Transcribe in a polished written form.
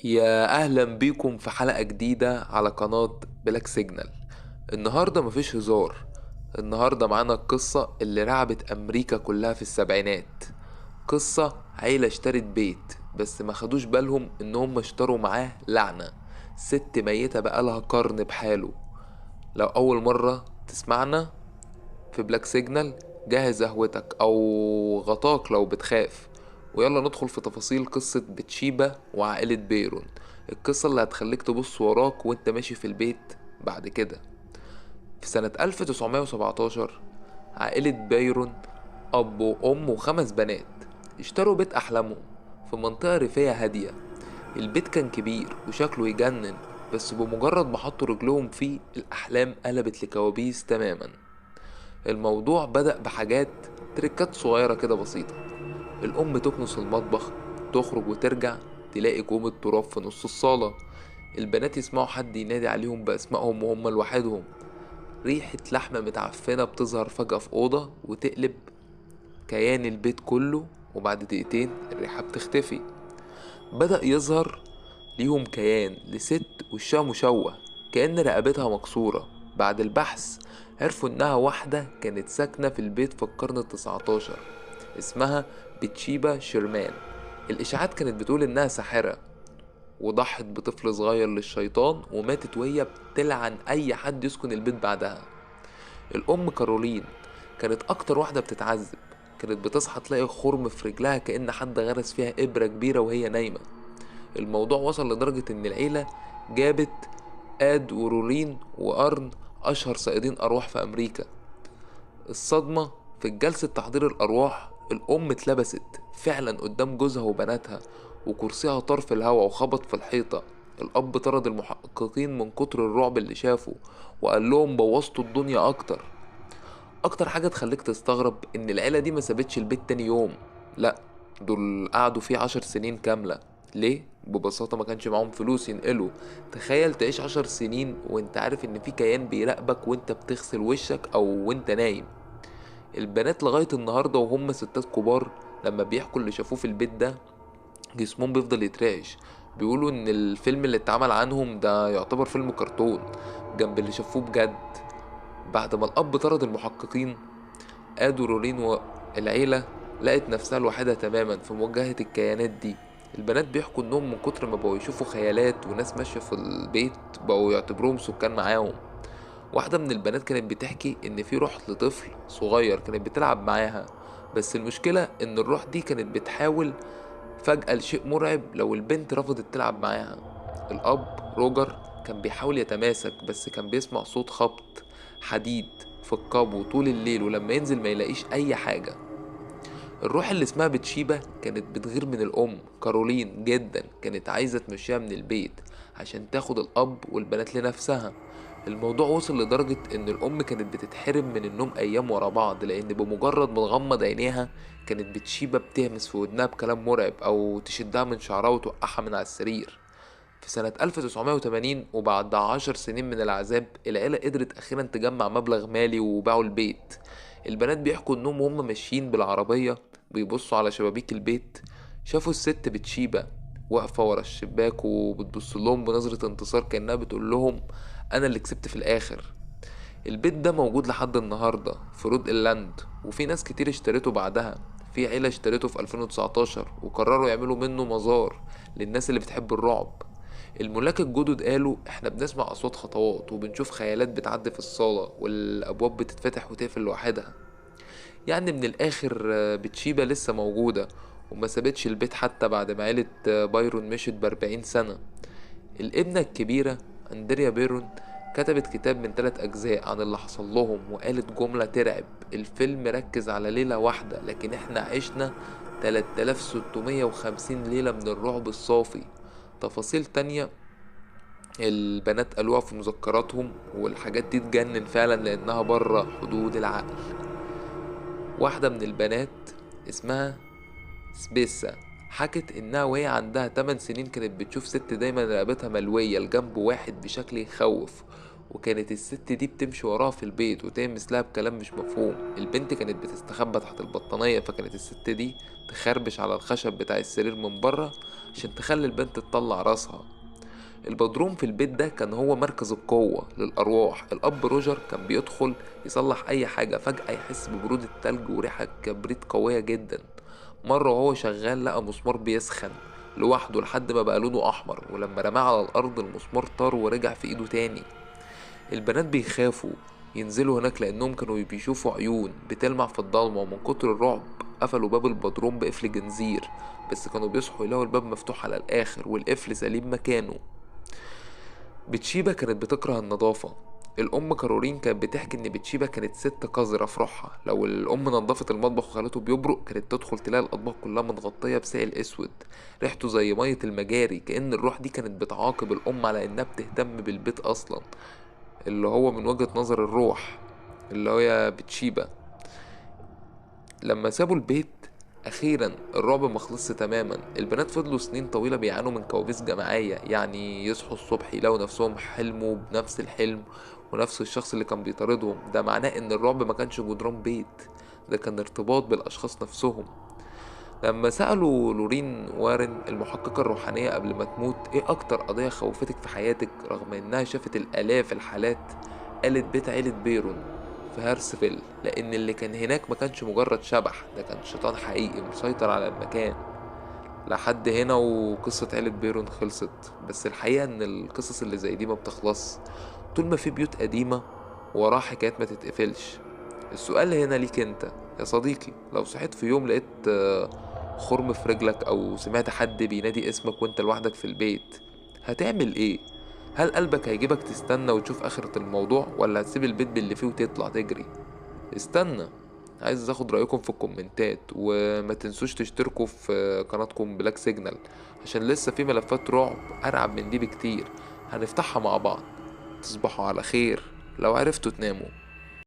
يا اهلا بيكم في حلقة جديدة على قناة Black Signal. النهاردة مفيش هزار، النهاردة معانا القصة اللي رعبت امريكا كلها في السبعينات. قصة عيلة اشترت بيت بس ما خدوش بالهم ان هم اشتروا معاه لعنة، ست ميتة بقالها قرن بحاله. لو اول مرة تسمعنا في Black Signal جهز قهوتك او غطاك لو بتخاف، ويلا ندخل في تفاصيل قصة بتشيبة وعائلة بيرون، القصة اللي هتخليك تبص وراك وانت ماشي في البيت بعد كده. في سنة 1917 عائلة بيرون، أب وأم وخمس بنات، اشتروا بيت أحلامهم في منطقة ريفية هادية. البيت كان كبير وشكله يجنن، بس بمجرد ما حطوا رجلهم فيه الأحلام قلبت لكوابيس تماما. الموضوع بدأ بحاجات تريكات صغيرة كده بسيطة. الأم تكنس المطبخ، تخرج وترجع تلاقي كوم التراب في نص الصالة. البنات يسمعوا حد ينادي عليهم بأسمائهم وهم لوحدهم. ريحة لحمة متعفنة بتظهر فجأة في أوضة وتقلب كيان البيت كله، وبعد دقيقتين الريحة بتختفي. بدأ يظهر ليهم كيان لست وشها مشوه كأن رقبتها مكسورة. بعد البحث عرفوا إنها واحدة كانت ساكنة في البيت في القرن 19، اسمها بتشيبة شيرمان. الإشاعات كانت بتقول إنها ساحرة وضحت بطفل صغير للشيطان وماتت وهي بتلعن أي حد يسكن البيت بعدها. الأم كارولين كانت أكتر واحدة بتتعذب، كانت بتصحى تلاقي خرم في رجلها كأن حد غرس فيها إبرة كبيرة وهي نايمة. الموضوع وصل لدرجة إن العيلة جابت آد ورولين وأرن، أشهر صيادين أرواح في أمريكا. الصدمة في جلسة تحضير الأرواح، الأم اتلبست فعلا قدام جوزها وبناتها، وكرسيها طار في الهوا وخبط في الحيطة. الأب طرد المحققين من كتر الرعب اللي شافه وقال لهم بوظتوا الدنيا أكتر. أكتر حاجة تخليك تستغرب إن العيلة دي ما سابتش البيت تاني يوم، لأ دول قعدوا فيه 10 سنين كاملة. ليه؟ ببساطة ما كانش معاهم فلوس ينقلوا. تخيل تعيش 10 سنين وانت عارف إن في كيان بيراقبك وانت بتغسل وشك أو وانت نايم. البنات لغاية النهاردة وهم ستات كبار لما بيحكوا اللي شافوه في البيت ده جسمهم بيفضل يترعش. بيقولوا ان الفيلم اللي اتعمل عنهم ده يعتبر فيلم كرتون جنب اللي شافوه بجد. بعد ما الاب طرد المحققين، آدو رولين والعيلة لقت نفسها لوحدها تماما في مواجهة الكيانات دي. البنات بيحكوا انهم من كتر ما بقوا يشوفوا خيالات وناس ماشية في البيت بقوا يعتبروهم سكان معاهم. واحدة من البنات كانت بتحكي ان في روح لطفل صغير كانت بتلعب معاها، بس المشكلة ان الروح دي كانت بتحاول فجأة لشيء مرعب لو البنت رفضت تلعب معاها. الأب روجر كان بيحاول يتماسك، بس كان بيسمع صوت خبط حديد في القابو طول الليل، ولما ينزل ما يلاقيش أي حاجة. الروح اللي اسمها بتشيبة كانت بتغير من الأم كارولين جدا، كانت عايزة تمشيها من البيت عشان تاخد الأب والبنات لنفسها. الموضوع وصل لدرجة إن الأم كانت بتتحرم من النوم أيام ورا بعض، لأن بمجرد ما تغمض عينيها كانت بتشيبة بتهمس في ودنها بكلام مرعب أو تشدها من شعرها وتوقعها من على السرير. في سنة 1980 وبعد 10 سنين من العذاب، العيلة قدرت أخيرا تجمع مبلغ مالي وباعوا البيت. البنات بيحكوا إنهم وهم ماشيين بالعربية بيبصوا على شبابيك البيت شافوا الست بتشيبة واقفة ورا الشباك وبتبص لهم بنظرة انتصار كأنها بتقول لهم أنا اللي كسبت في الآخر. البيت ده موجود لحد النهاردة في رود إيلاند، وفي ناس كتير اشتريته بعدها. في عيلة اشتريته في 2019 وقرروا يعملوا منه مزار للناس اللي بتحب الرعب. الملاك الجدد قالوا احنا بنسمع أصوات خطوات وبنشوف خيالات بتعدي في الصالة والأبواب بتتفتح وتقفل لوحدها. يعني من الآخر بتشيبة لسه موجودة وما سابتش البيت حتى بعد ما عيلة بايرون مشت ب40 سنة. الابنة الكبيرة أندريا بيرون كتبت كتاب من 3 أجزاء عن اللي حصل لهم، وقالت جملة ترعب: الفيلم ركز على ليلة واحدة، لكن احنا عشنا 3650 ليلة من الرعب الصافي. تفاصيل تانية البنات قالوها في مذكراتهم، والحاجات دي تجنن فعلا لأنها بره حدود العقل. واحدة من البنات اسمها سبيسا حكت انها وهي عندها 8 سنين كانت بتشوف ست دايما رقبتها ملوية لجنب واحد بشكل يخوف، وكانت الست دي بتمشي وراها في البيت وتهمس لها بكلام مش مفهوم. البنت كانت بتستخبى تحت البطانية، فكانت الست دي تخربش على الخشب بتاع السرير من بره عشان تخلي البنت تطلع راسها. البدروم في البيت ده كان هو مركز القوة للأرواح. الأب روجر كان بيدخل يصلح أي حاجة، فجأة يحس ببرودة التلج وريحة كبريت قوية جدا. مرة وهو شغال لقى مسمار بيسخن لوحده لحد ما بقى لونه أحمر، ولما رماه على الأرض المسمار طار ورجع في إيده تاني. البنات بيخافوا ينزلوا هناك لأنهم كانوا بيشوفوا عيون بتلمع في الضلمة، ومن كتر الرعب قفلوا باب البدروم بقفل جنزير، بس كانوا بيصحوا يلاقوا الباب مفتوح على الآخر والقفل سليم مكانه. بتشيبة كانت بتكره النظافة. الأم كارولين كانت بتحكي إن بتشيبة كانت ست قذرة في روحها. لو الأم نظفت المطبخ وخلته بيبرق كانت تدخل تلاقي الأطباق كلها متغطية بسائل أسود ريحته زي مية المجاري، كأن الروح دي كانت بتعاقب الأم على إنها بتهتم بالبيت أصلا، اللي هو من وجهة نظر الروح اللي هي بتشيبة. لما سابوا البيت أخيرا الرعب مخلصش تماما. البنات فضلوا سنين طويلة بيعانوا من كوابيس جماعية، يعني يصحوا الصبح يلاقوا نفسهم حلموا بنفس الحلم ونفس الشخص اللي كان بيطاردهم. ده معناه إن الرعب ما كانش جدران بيت، ده كان ارتباط بالأشخاص نفسهم. لما سألوا لورين وارن المحققة الروحانية قبل ما تموت إيه أكتر قضية خوفتك في حياتك رغم إنها شافت الآلاف الحالات، قالت بيت عيلة بيرون في هارسفيل، لأن اللي كان هناك ما كانش مجرد شبح، ده كان شيطان حقيقي مسيطر على المكان. لحد هنا وقصة عيلة بيرون خلصت، بس الحقيقة إن القصص اللي زي دي ما بتخلص. طول ما في بيوت قديمة وراها حكايات ما تتقفلش. السؤال هنا ليك انت يا صديقي، لو صحيت في يوم لقيت خرم في رجلك أو سمعت حد بينادي اسمك وانت لوحدك في البيت، هتعمل ايه؟ هل قلبك هيجيبك تستنى وتشوف آخرة الموضوع، ولا هتسيب البيت باللي فيه وتطلع تجري؟ استنى، عايز اخد رأيكم في الكومنتات، وما تنسوش تشتركوا في قناتكم بلاك سيجنال عشان لسه في ملفات رعب أرعب من دي بكتير هنفتحها مع بعض. تصبحوا على خير لو عرفتوا تناموا.